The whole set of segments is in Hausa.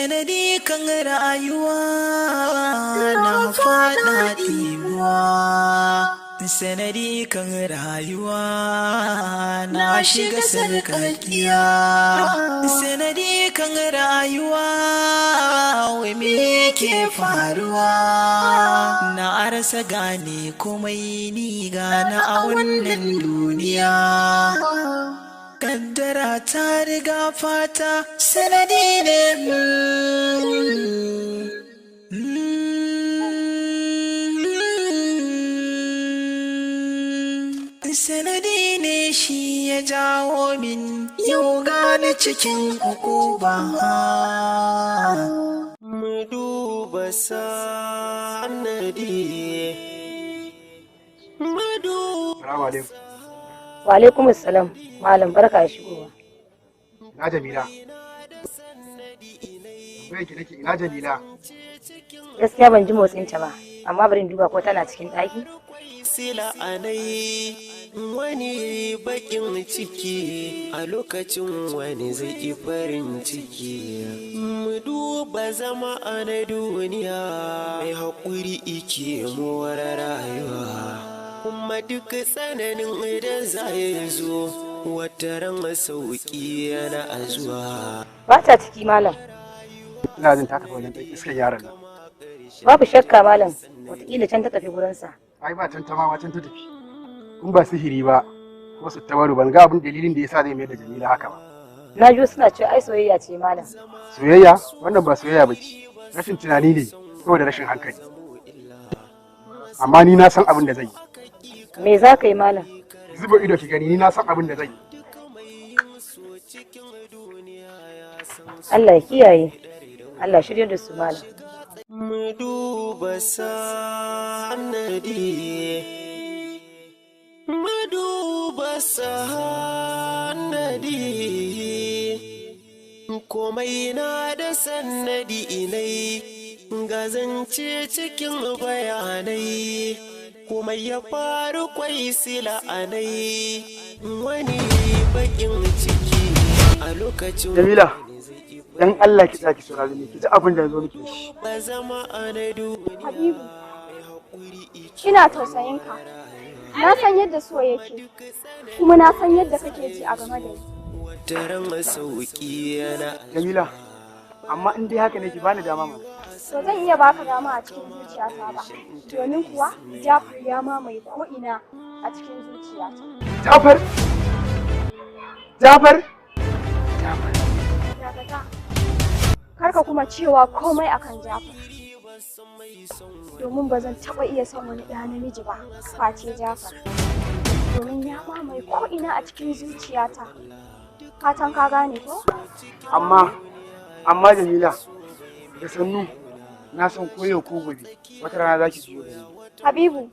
Sanadi kan rayuwa na faɗa ɗimuwa. Sanadi kan rayuwa na shiga sarƙaƙiya. Sanadi kan rayuwa, wai me ke faruwa? Na rasa gane komai, ni gane a wannan duniya. Kaddara ta riga fata, sanadi ne. Sanadi ne shi ya jawo min yau gane cikin ukuba. Mu duba sanadi. Mu duba. Salamu alaikum. Wa alaikum assalam. Malam, barka da shigowa. Ina Jamila? Tambayar ki nake, ina Jamila? Gaskiya ban ji motsin ta ba, amma bari in duba ko tana cikin ɗaki. Sila anai wani bakin ciki a lokacin wani zai yi farin ciki. Mu duba zama a na duniya, mai haƙuri ike more rayuwa. Kuma duk tsananin idan za ya zo, wata ran sauƙi yana a zuwa. Ba ta ciki, malam. Ina jin ta tafi wajen ɗan iskar yaron nan. Babu shakka malam, wataƙila can ta tafi gurinsa. Ai ba tantama ma can ta tafi. In ba sihiri ba ko su tabaru, ban ga abin dalilin da yasa zai mayar da Jamila haka ba. Na ji suna cewa ai soyayya ce, malam. Soyayya? Wannan ba soyayya ba ce. Rashin tunani ne saboda rashin hankali. Amma ni na san abin da zai yi. Me za ka yi, malam? Zuba ido ki gani, ni na san abin da zai yi. Allah ya kiyaye. Allah shirya da su, malam. Mu duba sanadi. Mu duba sanadi. Komai na da sannadi inai, gazance cikin bayanai. Komai ya faru kwai sila anai, wani bakin ciki a lokacin Jamila, dan Allah ki tsaki saurare ni, ki ji abin da zo miki da shi. ba zama a na duniya. Habibu, ina tausayin ka. Na san yadda so yake, kuma na san yadda kake ji a game da ni. Daren sauƙi yana Jamila, amma in dai haka ne ki bani dama mana. To zan iya baka dama a cikin zuciyata ba, domin kuwa Jafar ya mamaye ko'ina a cikin zuciyata. Jafar! Jafar! Jafar. Dakata. Karka kuma cewa komai akan Jafar. Domin ba zan taɓa iya son wani ɗa namiji ba, face Jafar. Domin ya mamaye ko'ina a cikin zuciyata. Fatan ka gane ko? Amma Jamila, da sannu na san ko yau ko gobe wata rana za ki juyo da ni. Habibu,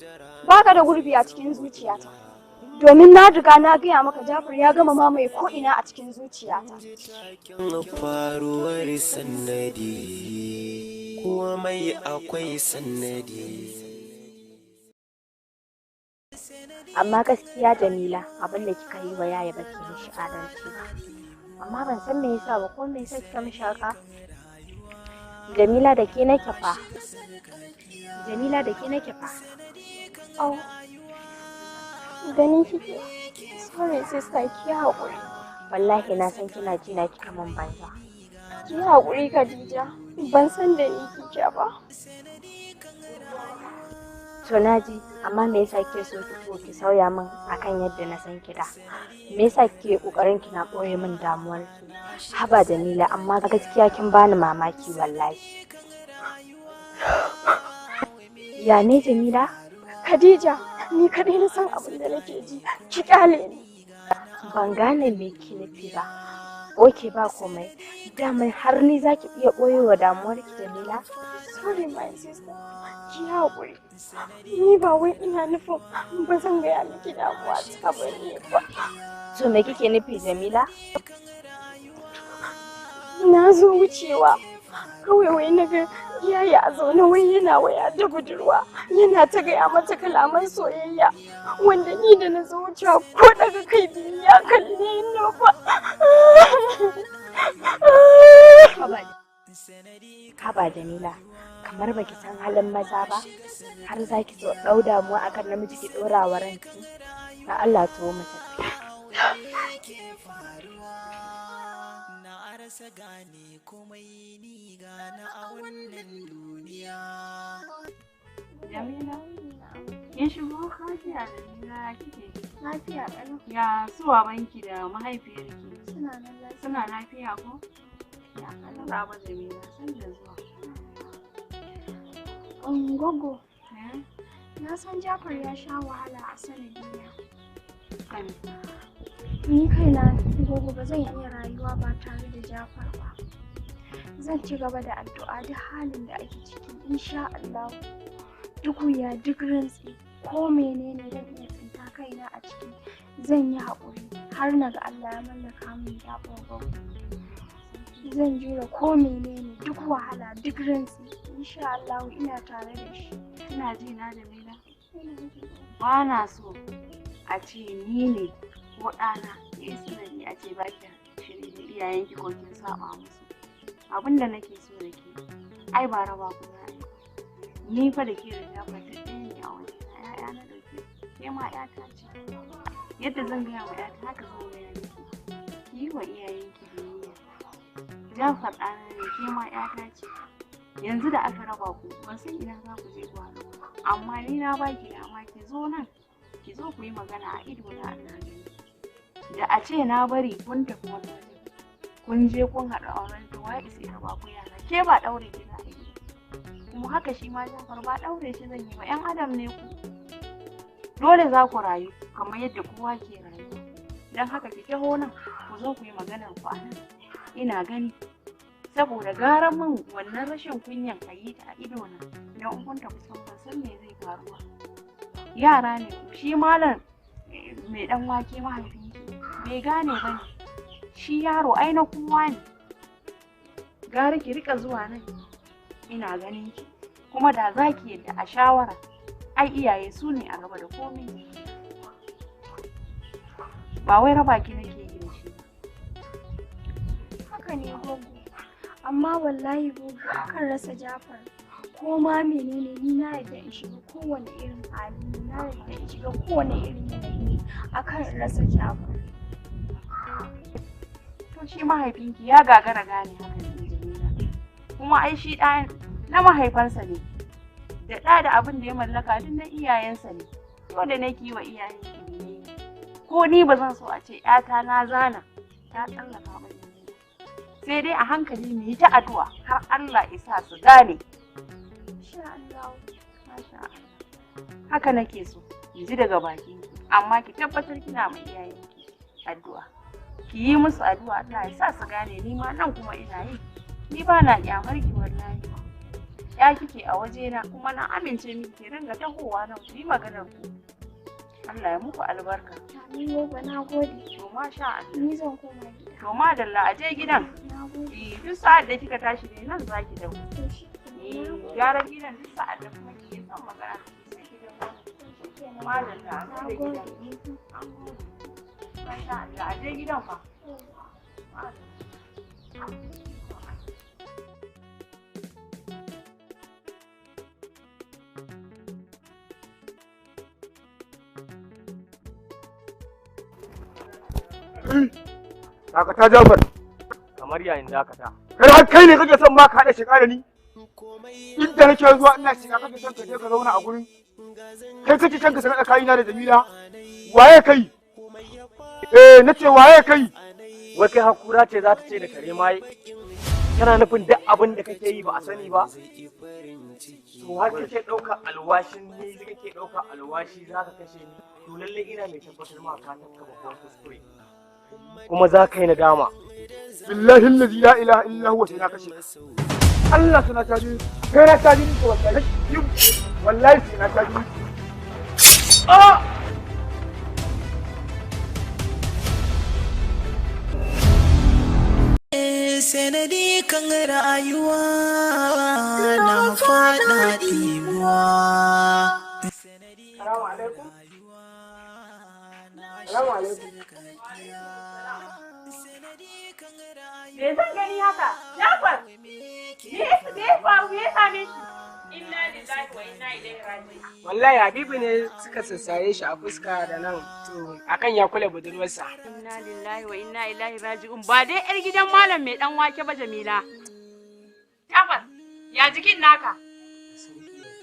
baka da gurbi a cikin zuciyata. Domin na riga na gaya maka Jafar ya gama mamaye ko'ina a cikin zuciyata. Faruwar sannadi, komai akwai sannadi. Amma gaskiya Jamila, abin da kika yi wa yaya baki mishi adalci ba. Amma ban san me yasa ba, ko me yasa kika mishi haka? Jamila, da ke nake fa. Jamila, da ke nake fa. Au, ganin kike. Sorry sister, ki haƙuri. Wallahi na san kina ji na, kika min banza. Ki haƙuri Khadija, ban san da ni kike ba. To na ji, amma me yasa kike so ki ko ki sauya min akan yadda na san ki da? Me yasa kike kokarin kina ɓoye min damuwar ki? Haba Jamila, amma gaskiya kin bani mamaki wallahi. Ya ne, Jamila? Khadija, ni kaɗai na san abin da nake ji. Ki kyale ni. Ban gane me ki nufi ba. Okay, ba komai. Daman har ni zaki iya ɓoyewa damuwar ki, Jamila? Sorry my sister, ki haƙuri. Ni ba wai ina nufin ba zan gaya miki damuwa ta ba ne ba. To me kike nufi, Jamila? Na zo wucewa, kawai wai na ga yaya a zaune, wai yana waya da budurwa, yana ta gaya mata kalaman soyayya, wanda ni da na zo wucewa ko daga kai biyu ya kalle ni ba. Haba Jamila, kamar baki san halin maza ba, har za ki so ɗau damuwa akan namiji ki ɗora wa ranki. Na Allah tuwo mu tafi. Na rasa gane komai ni gane a wannan duniya. Jamila, kin shigo lafiya Jamila kike? Lafiya ƙalau. Ya su babanki da mahaifiyarki? Suna nan lafiya. Suna lafiya ko? Ya ƙalau Baba Jamila, san da zuwa. Gogo, Eh? na san Jafar ya sha wahala a sanadina. Kan. Ni kaina Gogo ba zan iya rayuwa ba tare da Jafar ba. Zan ci gaba da addu'a duk halin da ake ciki insha Allah. Duk wuya duk rantsi ko menene zan iya tsinta kaina a ciki zan yi haƙuri har na ga Allah ya mallaka min Jafar Gogo. Zan jure ko menene duk wahala duk rantsi insha Allah ina tare da shi. Kina ji na Jamila? Ba na so a ce ni ne ko ɗana ya yi sanadi a ce ba ki shiri da iyayenki ko kin saba musu. Abin da nake so da ke, ai ba raba ku za a yi ba. Ni fa da ke da Jafar duk ɗaya ne a wajena, ‘ya'ya na ɗauke su, ke ma ‘yata ce. Yadda zan gaya wa ‘yata haka zan gaya miki. Ki yi wa iyayenki biyayya. Jafar ɗana ne, ke ma ‘yata ce. Yanzu da aka raba ku, ban san ina za ku je ku haɗu ba. Amma ni na ba ki dama ki zo nan, ki zo ku yi magana a ido na ana gani. Da a ce na bari kun tafi wani waje, kun je kun haɗu a wani to waye isa ya raba ku yara, ke ba ɗaure ki za a yi. Kuma haka shi ma Jafar ba ɗaure shi zan yi ba, 'yan adam ne ku. Dole za ku rayu kamar yadda kowa ke rayuwa. Don haka ki taho nan, ku zo ku yi maganar ku a nan. Ina gani. Saboda gara min wannan rashin kunyan a yi ta a idona don in kun tafi can ban san me zai faru ba. Yara ne ku, shi malam mai dan wake mahaifinki bai gane ba ne, shi yaro ai na kowa ne. Gara ki rika zuwa nan ina ganin ki, kuma da za ki yadda a shawara ai iyaye su ne a gaba da komai. Ba wai raba ki nake yi da shi ba. Haka ne Gogo. Amma wallahi Gogo akan rasa Jafar ko ma menene ni na yarda in shiga kowane irin hali na yarda in shiga kowane irin yanayi akan rasa Jafar. To shi mahaifinki ya gagara gane hakan ɗin Jamila. Kuma ai shi ɗa na mahaifansa ne. Da ɗa da abin da ya mallaka duk na iyayensa ne. Dole ne ki yi wa iyayenki biyayya. Ko ni ba zan so a ce ‘yata na zana ta tsallaka ba Jamila. Sai dai a hankali mu yi ta addu'a har Allah ya sa su gane. Insha Allah. Masha Allah. Haka nake so in ji daga bakinki amma ki tabbatar kina ma iyayenki addu'a. Ki yi musu addu'a Allah ya sa su gane ni ma nan kuma ina yi. Ni ba na kyamar ki wallahi. Ya kike a wajena kuma na amince miki ki ringa tahowa nan ku yi maganar ku. Allah ya muku albarka. Amin Gogo na gode. To masha Allah. Ni zan koma gida. To madalla a je gidan. Na gode. Eh, duk sa'ad da kika tashi ne nan za ki dawo. To shi Eh, gyara gidan duk sa'ad da kuma kike son magana sai ki dawo. kenan. Madalla a Na gaida gode. gidan. An gode. Masha Allah, a je gidan fa. Dakata Jafar. Kamar yayin dakata. Kai har kai ne kake son ma ka haɗa shiga da ni? Inda nake zuwa ina shiga kake son ka je ka zauna a gurin. Kai kake son ka shiga tsakanina da Jamila? Waye kai? Eh, nace waye kai? Wai kai hakura ce za ta ce da kare maye. Kana nufin duk abin da kake yi ba a sani ba? To har kake ɗaukar alwashin ni kake ɗaukar alwashi za ka kashe ni. To lallai ina mai tabbatar ma ka tafka babban kuskure. Kuma za ka yi nadama. Billahi allazi la ilaha illa huwa sai na kashe ka. Allah sai na caji kai na caji ni ko wallahi. Wallahi sai na caji ni. Ah! Sanadi kan rayuwa na faɗa ɗimuwa. Salamu alaikum. Salamu alaikum. Me zan gani haka? Jafar! Me ya faru? Me ya same shi? Inna lillahi wa inna ilaihi raji'un. Wallahi Habibu ne suka sassaye shi a fuska da nan to akan ya kula budurwarsa. Inna lillahi wa inna ilaihi raji'un. Ba dai yar gidan malam mai dan wake ba Jamila. Jafar, ya jikin naka?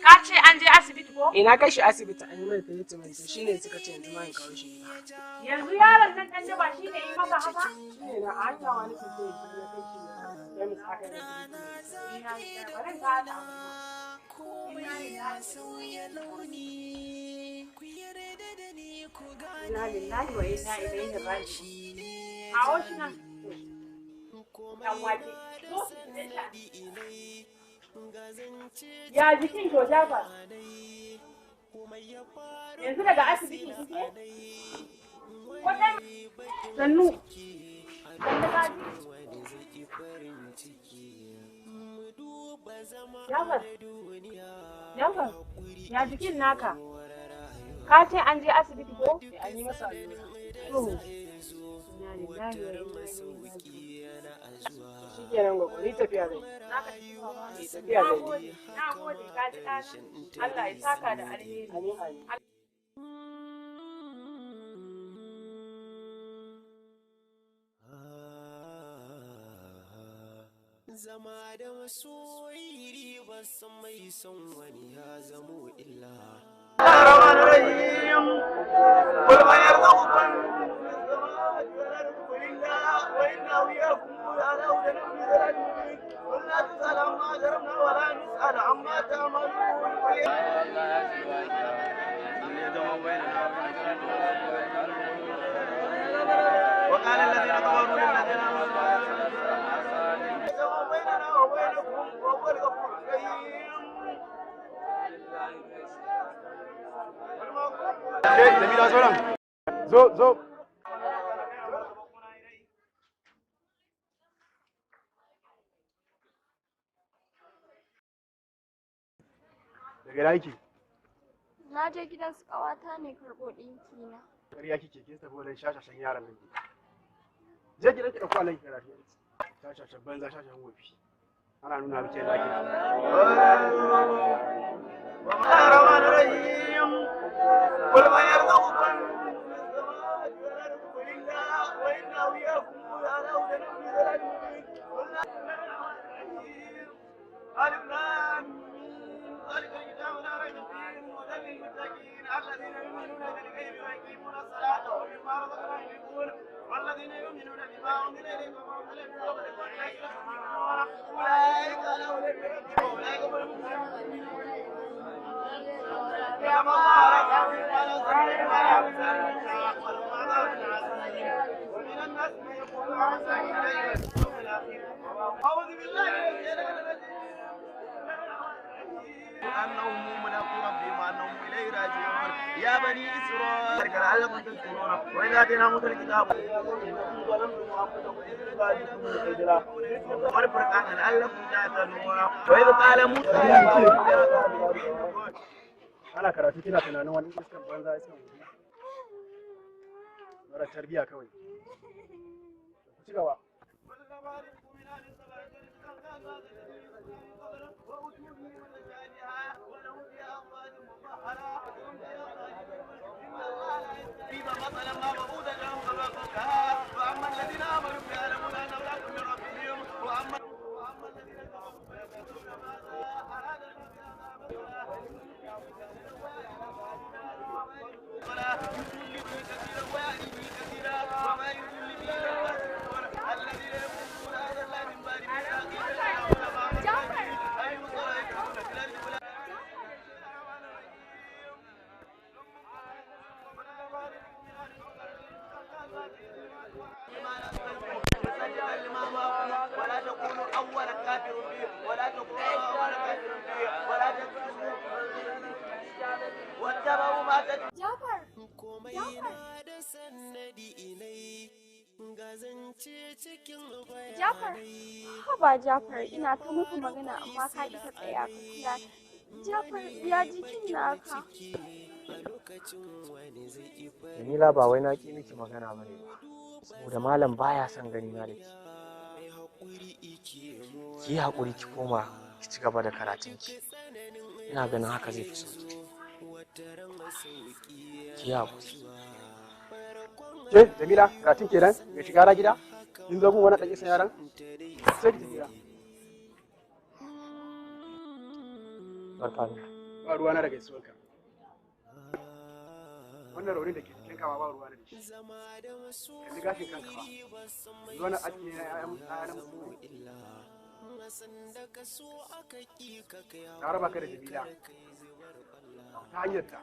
Ka ce an je asibiti ko? Ina kai shi asibiti an yi mai treatment to shine suka ce yanzu ma in kawo shi gida. Yanzu yaron nan dan daba shine yi maka haka? Shine na a hanya ma nake so ya na kai shi kemis aka yi treatment. Bari in kawo ta. Inna lillahi wa inna ilaihi raji'un. Kawo shi nan. Dan wake. Zo, ya jikin to Jafar? Yanzu daga asibiti kuke? Sannu. Jafar, Jafar, ya jikin naka? Ka ce an je asibiti ko? An yi masa allura. To. Inna lillahi wa inna ilaihi raji'un. Shi kenan gwagwari tafiya zai. Tafiya zai. Na gode, ka ji ɗana. Allah ya saka da alheri. Amin amin. Zama da masoyi ribar san mai son wani ya zamo illa. الرحيم قل من يرزقكم من السماوات والارض قل الله وانا واياكم على هدى او في ضلال مبين قل لا تسال عما اجرمنا ولا نسال عما تعملون. وقال الذين كفروا للذين امنوا بيننا وبينكم وهو الغفور الرحيم. Ke, Jamila zo nan. Zo, zo. Daga ina kike? Na je gidan su ƙawata ne karɓo ɗinki na. Ƙarya kike, kin tafi wajen shashashan yaran nan. Je gidan ki ɗauko allon ki karatu. Shashashan banza, shashashan wofi. Ana nuna miki yadda ake. قل من يرزقكم من السماوات والارض قل الله وانا واياكم على هدى او في ضلال مبين. قل لا الف لام ميم ذلك الكتاب لا ريب فيه هدى للمتقين الذين يؤمنون بالغيب ويقيمون الصلاه ومما رزقناهم ينفقون والذين يؤمنون بما انزل اليك وما انزل من قبلك واولئك هم المفلحون اولئك على هدى من ربهم واولئك هم المفلحون. أعوذ بالله من الشيطان الرجيم. أنهم ملاقو ربهم وأنهم إليه راجعون. يا بني إسرائيل لعلكم تذكرون وإذا آتينا موسى الكتاب ظلمتم أنفسكم إذ ناديتم العجلة والفرقان لعلكم تعتدون وإذ قال موسى. Ana karatu kina tunanin wani iskan banza iskan wofi. Mara tarbiya kawai. Ku ci gaba. مثلا ما بعوضة فما فوقها فأما الذين آمنوا فيعلمون أنه الحق من ربهم وأما الذين كفروا فيقولون ماذا أراد ولا يضل به كثيرا ويهدي به كثيرا وما يضل به إلا الفاسقون الذين ينقضون عهد الله من بعد ميثاقه أي يصالحون في الأرض ولا ولا تكونوا أول كافر به ولا تكونوا أول كافر به ولا تكتموا واتبعوا ما تتلو. Jafar! Komai na da sannadi ilai ga zance cikin Jafar! Haba Jafar, ina ta muku magana amma ka ƙi ka tsaya ka kula. Jafar, ya jikin naka? Jamila ba wai na ƙi miki magana ba ne ba. Saboda malam baya son gani na da ki. Ki yi haƙuri ki koma ki ci gaba da karatunki. Ina ganin haka zai fi sauki. Ki yi haƙuri. Ke Jamila, karatun kenan ga shiga na gida? Kin zo gun wani ɗan isan yaran? Sai ki tafi gida. Barka da. Ba ruwana da gaisuwanka. Wannan raunin da ke jikin kama ba ruwana da shi. Kalli gashin kanka ba. Yanzu wannan aski ne na ƴaƴan musulmi. Na raba ka da Jamila. Ta hanyar ta.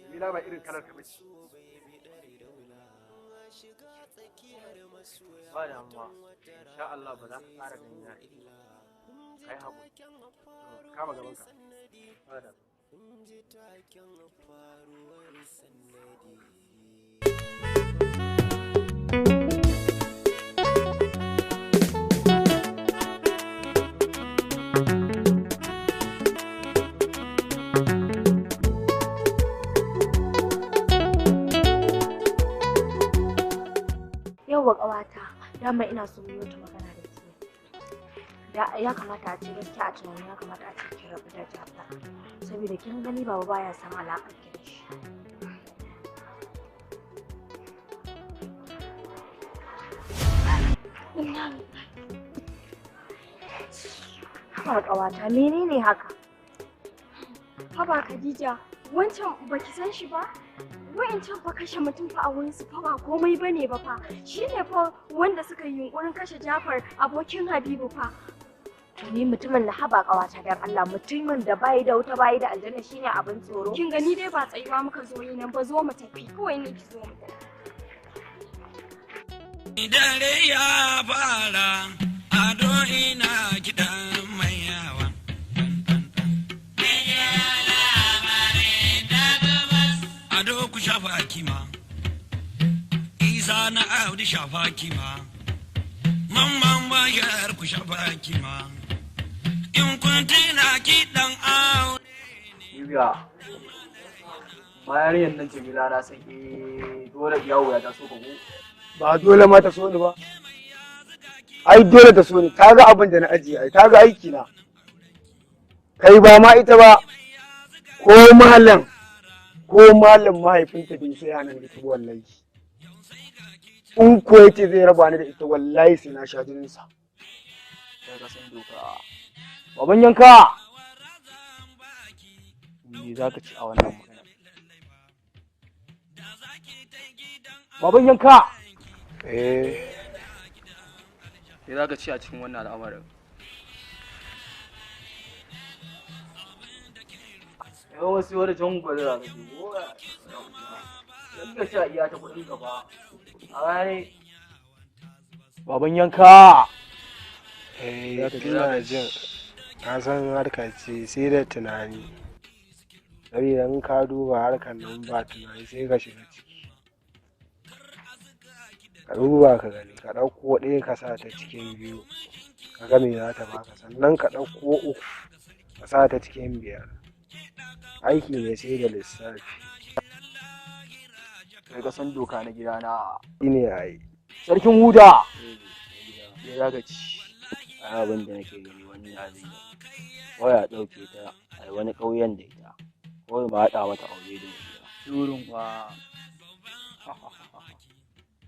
Jamila ba irin kalar ka bace. Ba damuwa. Insha Allah ba za ka ƙara gani na da ita. Kai haƙuri. Kama gabanka. Ba damuwa. Yauwa ƙawata, dama ina so mu yi wata magana da ke. Da ya kamata a ce gaskiya a tunanin ya kamata a ce ki rabu da Jafar. Saboda kin gani baba baya son alaƙar ki da shi. Haba ƙawata, menene haka? Haba Khadija, wancan baki san shi ba? Wa'incan fa kashe mutum fa a wurin su fa ba komai bane ba fa. Shi ne fa wanda suka yi yunkurin kashe Jafar abokin Habibu fa. To ni mutumin na haba ƙawata dan Allah mutumin da bayi da wuta bayi da aljanna shine abin tsoro. Kin gani dai ba tsayuwa muka zo yi nan ba, zo mu tafi. Kawai ne ki zo mu tafi. Dare ya fara, ado ina kiɗan mai yawa. Ado ku shafa kima, Isa na Audu shafa kima, Mamman Bashar ku shafa kima. In kun tuna kiɗan aure. Yuga, bayan nan Jamila na san eh dole yawo ya taso ka ko. Ba dole ma ta so ni ba. Ai dole ta so ni, ta ga abin da na ajiye ai, ta ga aiki na. Kai ba ma ita ba, ko malam, ko malam mahaifinta bai sai hana ni ita ba wallahi. In ko yace zai raba ni da ita wallahi sai na sha jininsa. Kai ka san doka. Baban yanka! Me za ka ci a wannan magana? Baban yanka! Eh. Me za ka ci a cikin wannan al'amarin? Yawan wasu wani jangwale za ka ci. Yanka sha iya ta kuɗin gaba. A gane. Baban yanka! Eh, ina jin ka san harka ce sai da tunani. Saboda in ka duba harkar nan ba tunani sai ka shiga ciki. Ka duba ka gani, ka ɗauko ɗaya ka sa ta cikin biyu, ka ga me za ta baka, sannan ka ɗauko uku ka sa ta cikin biyar. Aiki ne sai da lissafi. Kai ka san doka na gidana. Shi ne ai. Sarkin Huda! Me za ka ci? Ai abin da nake gani wannan abin ne. Waya ɗauke ta a yi wani ƙauyen da ita. Kawai ma haɗa mata aure da ita. Durin wa.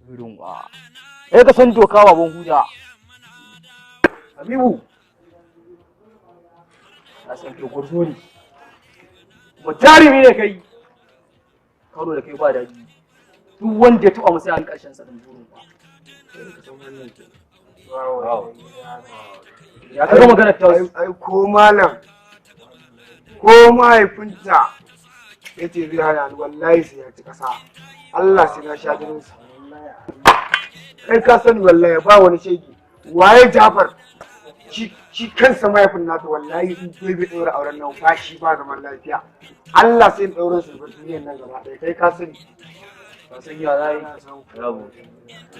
Durin wa. Kai ka san doka baban Huda. Habibu. Na san kai gwarzo ne. Kuma jarumi ne kai. Karo da kai ba daɗi. Duk wanda ya taɓa masa an ƙarshen sa ɗin burin ba. Ya kaga maganar ta Ai ko malam ko mahaifinta ya ce zai hana ni wallahi sai ya ci ƙasa. Allah sai na sha jininsa. Kai ka sani wallahi ba wani shege. Waye Jafar? Shi kansa mahaifin nata wallahi in dai bai ɗaura auren nan ba shi ba zaman lafiya. Allah sai in ɗaura su bar duniyar nan gaba ɗaya kai ka sani. Ka san ya za yi? Rabu.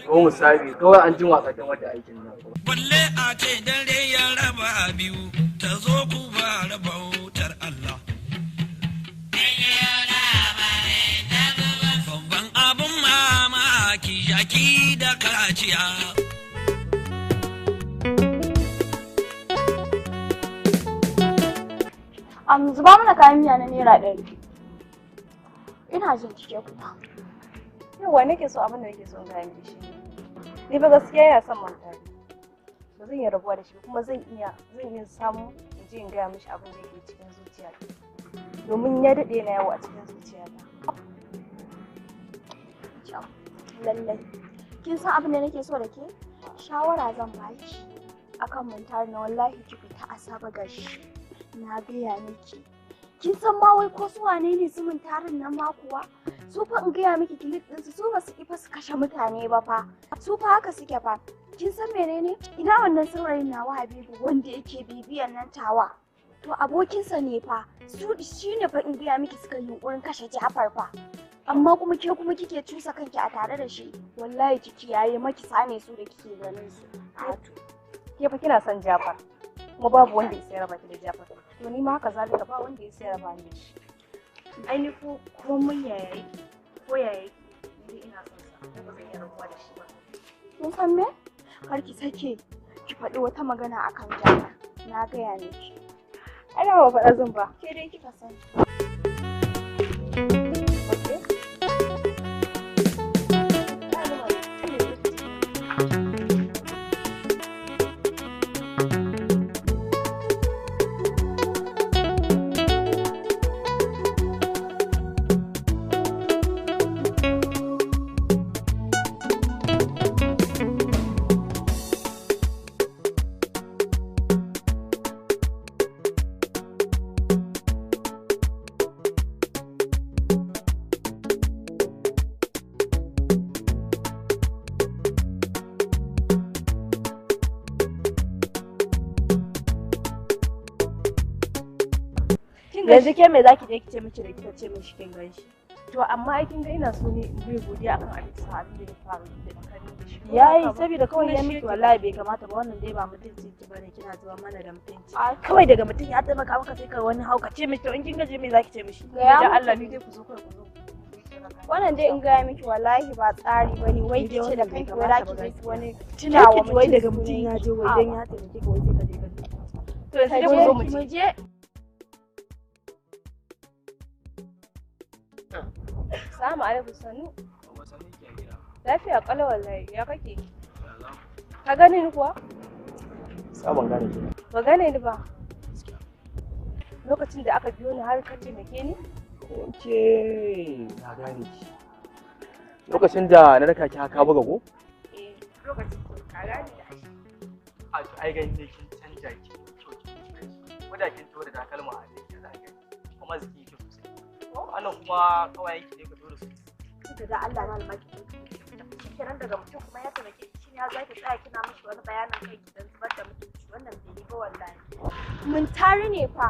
Ko misali kawai an jima tsakin wata aikin nan. Balle a ce dare ya raba biyu, ta zo ku fara bautar Allah. Babban abun ma Zuba mana kayan miya na ₦100. Ina jin cike kuma. Yawwa nake so abin da nake so in gaya miki shi. Ni fa gaskiya ina son manta. Ba zan iya rabuwa da shi kuma zan iya samu in je in gaya mishi abin da yake cikin zuciyata. Domin ya daɗe na yawo a cikin zuciyata. Lallai. Kin san abin da nake so da ke? Shawara zan baki akan Muntari na wallahi ki fita asaba gashi. Na gaya miki. Kin san ma wai ko su wane ne su Muntarin nan ma kuwa? Su fa in gaya miki kilik ɗinsu su ba su ƙi fa su kashe mutane ba fa. Su fa haka suke fa. Kin san menene? Ina wannan saurayin nawa Habibu wanda yake bibiyan nan tawa. To abokinsa ne fa. Su shi ne fa in gaya miki suka yunƙurin kashe Jafar fa. Amma kuma ke kuma kike cusa kanki a tare da shi. Wallahi kiki yayi maki sane su da kike ganin su. Ke fa kina son Jafar. Kuma babu wanda ya sayar baki da Jafar. To ni ma haka zalika ba wanda ya sayar ba ni da shi. Ai ni ko komai yaya yake ko yaya yake ni ina son sa ko ba zan iya rabuwa da shi ba. Kin san me? Kar ki sake ki faɗi wata magana akan Jafar. Na gaya miki. Ai ba faɗa zan ba. Ke dai kika sani. Okay. Yanzu ke me zaki je ki ce miki da kika ce mishi kin ganshi? To amma ai kin ga ina so ne in bai godiya akan abin da abin da ya faru da tsakanin da shi. Yayi saboda kawai ya miki wallahi bai kamata ba, wannan dai ba mutunci ki bane, kina zuwa mana da mutunci. Kawai daga mutum ya taimaka maka sai ka wani hauka ce miki, to in kin gaje me zaki ce mishi? Da Allah ni dai ku zo kai ku zo. Wannan dai in gaya miki wallahi ba tsari bane, wai ki ce da kanki wai zaki je ki wani tunawa mutum. Wai daga mutum ya je wai dan ya taimake ka wai sai ka je ka. To yanzu dai ku zo mu je. Salamu alaikum sannu. Lafiya ƙalau wallahi, ya kake? Ka gane ni kuwa? Sabon gane ki. Ba gane ni ba. Lokacin da aka biyo ni har ka taimake ni? Okay, na gane ki. Lokacin da na raka ki haka buga ko? Eh, lokacin ka gane da shi. A to ai gani kin canja ki. Kyau ki. Kin to da takalma a jiki za ka gani. Kuma ziki ki sosai. Wannan kuma kawai ki ne ka tura su. Da Allah malama ki shikenan daga mutum kuma ya taimake ki shine ya zaki tsaya kina mishi wani bayanin kai ki dan zubar da mutunci, wannan bai yi ba wallahi. Mun tare ne fa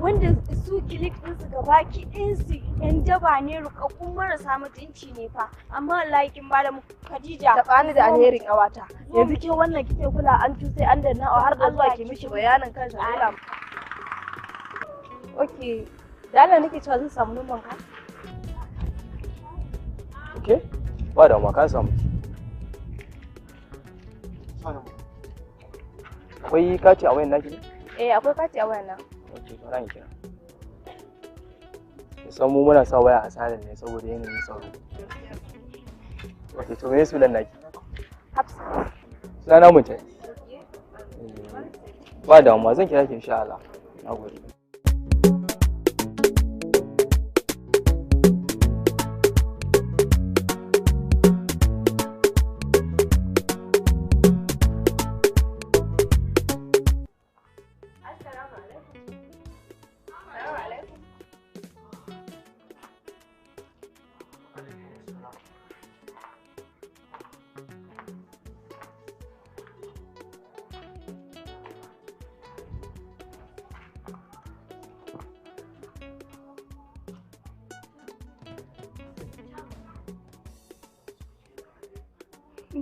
wanda su kilik din su gabaki ɗin su yan daba ne rukakkun marasa mutunci ne fa, amma wallahi kin bada mu Khadija. Taɓa ni da alherin ƙawata. Yanzu ke wannan kike kula an cuse an danna har da zuwa ki mishi bayanin kansa dole. Okay. Da Allah nake cewa zan samu numban ka. Okay? Ba da ma ka samu. Akwai kati a wayan naki ne? Eh, akwai kati a wayan nan. Okay, to ran kira. San mu muna sa waya a silent ne saboda yanayin tsaro. Okay, to me sunan naki? Hafsa. Sunana mutai. Ba damuwa zan kira ki insha Allah. Nagode.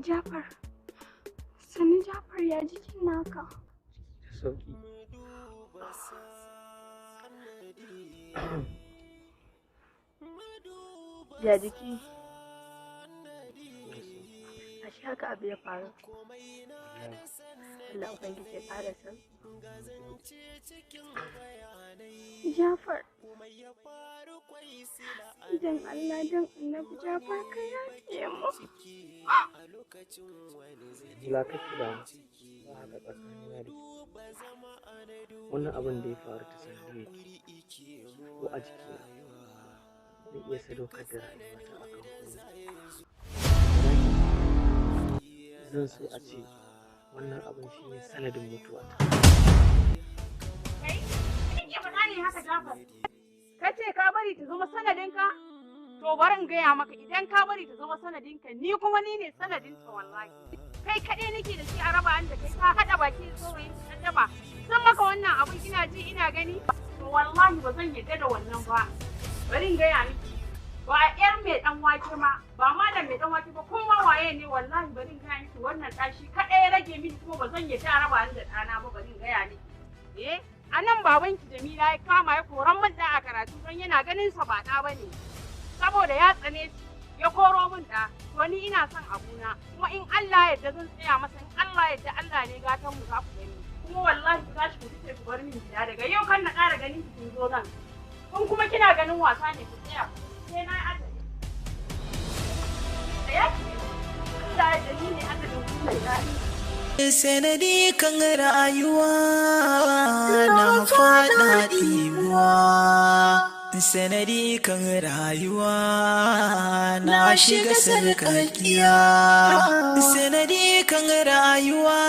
Jafar, sannu Jafar, ya jikin naka? Sauki. Ya jiki? Ashe gaskiya haka abu ya faru. Allah Ubangiji ya ƙara san. Jafar. Dan Allah dan Annabi Jafar ka yafe mu. Jamila kake da ba haka tsakanina da ke. Wannan abin da ya faru ta sanadiyar ki ko a jikina zan iya sadaukar da rayuwata a kan komai. Zan so a ce wannan abin shi ne sanadin mutuwata. Kai, kake faɗa ne haka Jafar? Ka ce ka bari ta zama sanadinka? To bari in gaya maka, idan ka bari ta zama sanadinka, ni kuma ni ne sanadinta wallahi. Kai kaɗai nake da shi a raba ni da kai, ka haɗa baki da saurayin ta daba. San maka wannan abin ina ji ina gani? To wallahi ba zan yarda da wannan ba. Bari in gaya miki. Ba a ƴar mai ɗan wake ma, ba malam mai ɗan wake ba, ko ma waye ne, wallahi bari in gaya miki, wannan ɗa shi kaɗai ya rage mini, kuma ba zan yarda a raba ni da ɗana ba, bari in gaya miki. Eh, a nan babanki Jamila ya kama ya koran min ɗa a karatu don yana ganin sa ba ɗa bane. Saboda ya tsane shi ya koro min ɗa, to ni ina son abuna, kuma in Allah ya yarda zan tsaya masa, in Allah ya yarda, Allah ne gatan mu, za ku gani. Kuma wallahi ku tashi ku fice ku bar min gida daga yau, kan na ƙara ganin ki kin zo nan. In kuma kina ganin wasa ne, ku tsaya ku sai na yi ajali. Tsaya ki Allah ya yarda ni ne ajalin wannan yarinya. Sanadi kan rayuwa na faɗa ɗimuwa, sanadi kan rayuwa na shiga sarƙaƙiya, sanadi kan rayuwa.